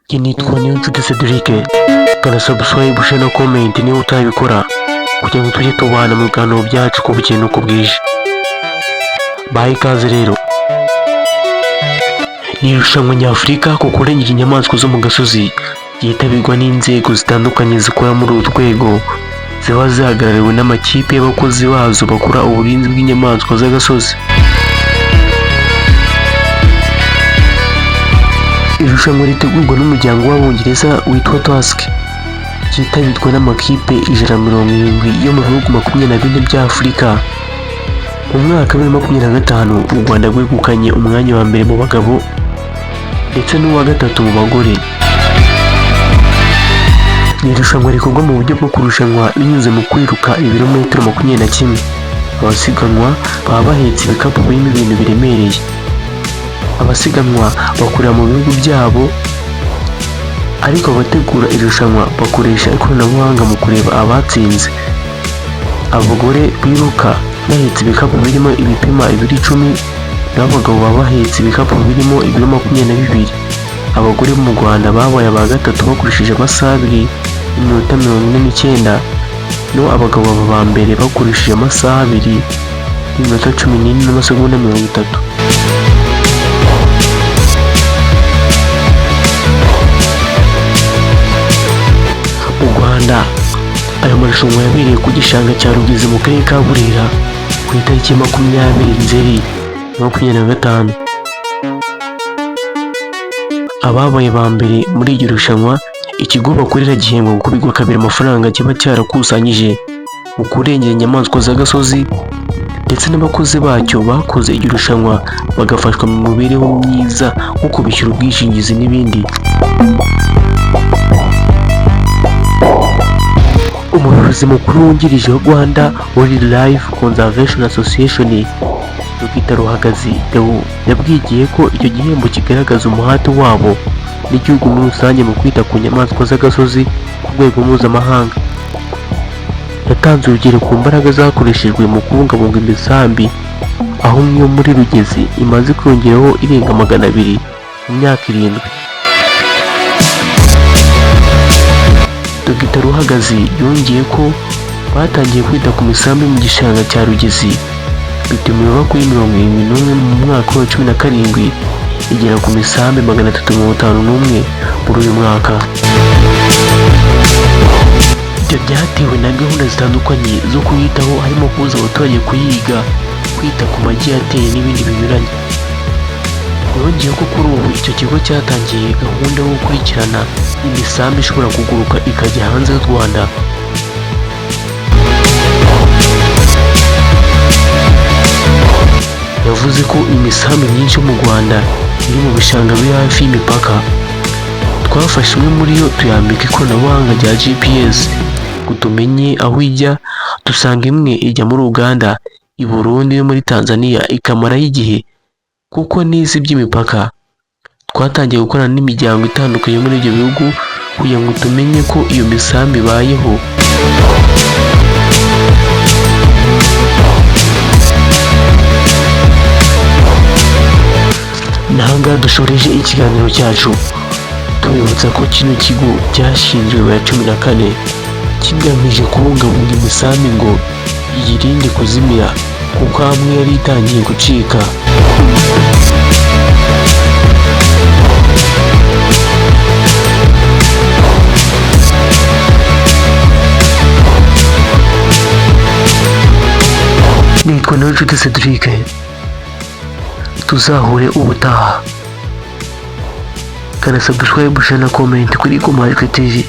Njye nitwa Niyonshuti Cedric. Kanda subscribe, share na comment niba utabikora, kugira ngo tujye tubana mu biganiro byacu uko bukeye n'uko bwije. Bahe ikaze rero. Ni irushanwa nyafurika ku kurengera inyamaswa zo mu gasozi, ryitabirwa n'inzego zitandukanye zikora muri uru rwego, ziba zihagarariwe n'amakipe y'abakozi bazo bakora uburinzi bw'inyamaswa z'agasozi. Irushanwa ritegurwa n'umuryango w'Abongereza witwa TASC, ryitabirwa n'amakipe 170 yo mu bihugu 24 bya Afurika. Mu mwaka wa 2025, u Rwanda rwegukanye umwanya wa mbere mu bagabo ndetse n'uwa gatatu mu bagore. Ni irushanwa rikorwa mu buryo bwo kurushanwa binyuze mu kwiruka ibirometero 21. Abasiganwa baba bahetse ibikapu birimo ibintu biremereye. Abasiganwa bakorera mu bihugu byabo, ariko abategura irushanwa bakoresha ikoranabuhanga mu kureba abatsinze. Abagore biruka bahetse ibikapu birimo ibipima ibiro 10, naho abagabo baba bahetse ibikapu birimo ibiro 22. Abagore bo mu Rwanda babaye aba gatatu bakoresheje amasaha 2:49, naho abagabo baba aba mbere bakoresheje amasaha 2:14:30. Mu Rwanda, ayo marushanwa yabereye ku gishanga cya Rugezi mu karere ka Burera ku itariki 20 Nzeri 25. Ababaye ba mbere muri iryo rushanwa, ikigo bakorera gihembwa gukubirwa kabiri amafaranga kiba cyarakusanyije mu kurengera inyamaswa z'agasozi, ndetse n'abakozi bacyo bakoze iryo rushanwa bagafashwa mu mibereho myiza nko kubishyura ubwishingizi n'ibindi. Umuyobozi mukuru wungirije wa Rwanda Wildlife Conservation Association, Dr Ruhagazi Theo, yabwigiye ko icyo gihembo kigaragaza umuhate wabo n'igihugu muri rusange mu kwita ku nyamaswa z'agasozi ku rwego mpuzamahanga. Yatanze urugero ku mbaraga zakoreshejwe mu kubungabunga imisambi, aho nk'iyo muri Rugezi imaze kwiyongeraho irenga 200 mu myaka 7. Dr Ruhagazi yongeye ko batangiye kwita ku misambi mu gishanga cya Rugezi, bituma iva kuri 71 mu mwaka wa 17 igera ku misambi 351 muri uyu mwaka. Ibyo byatewe na gahunda zitandukanye zo kuyitaho, harimo kubuza abaturage kuyiga, kwita ku magi yateye n'ibindi binyuranye. Yongeyeho ko kuri ubu icyo kigo cyatangiye gahunda yo gukurikirana imisambi ishobora kuguruka ikajya hanze y'u Rwanda. Yavuze ko imisambi myinshi yo mu Rwanda iri mu bishanga biri hafi y'imipaka. Twafashe imwe muri yo tuyambika ikoranabuhanga rya GPS ngo tumenye aho ijya, dusanga imwe ijya muri Uganda, i Burundi no muri Tanzania ikamarayo igihe kuko n'izi by'imipaka. Twatangiye gukorana n'imiryango itandukanye muri ibyo bihugu kugira ngo tumenye ko iyo misambi ibayeho. N'ahangaha dushoreje ikiganiro cyacu, tubibutsa ko kino kigo cyashinzwe bibiri na 14 kigamije kubungabunga imisambi ngo iyirinde kuzimira, kuko hamwe yari itangiye gucika. Nitwa Niyonshuti Cedric, tuzahure ubutaha. Kana subscribe, share na comment kuri Gomajwi TV.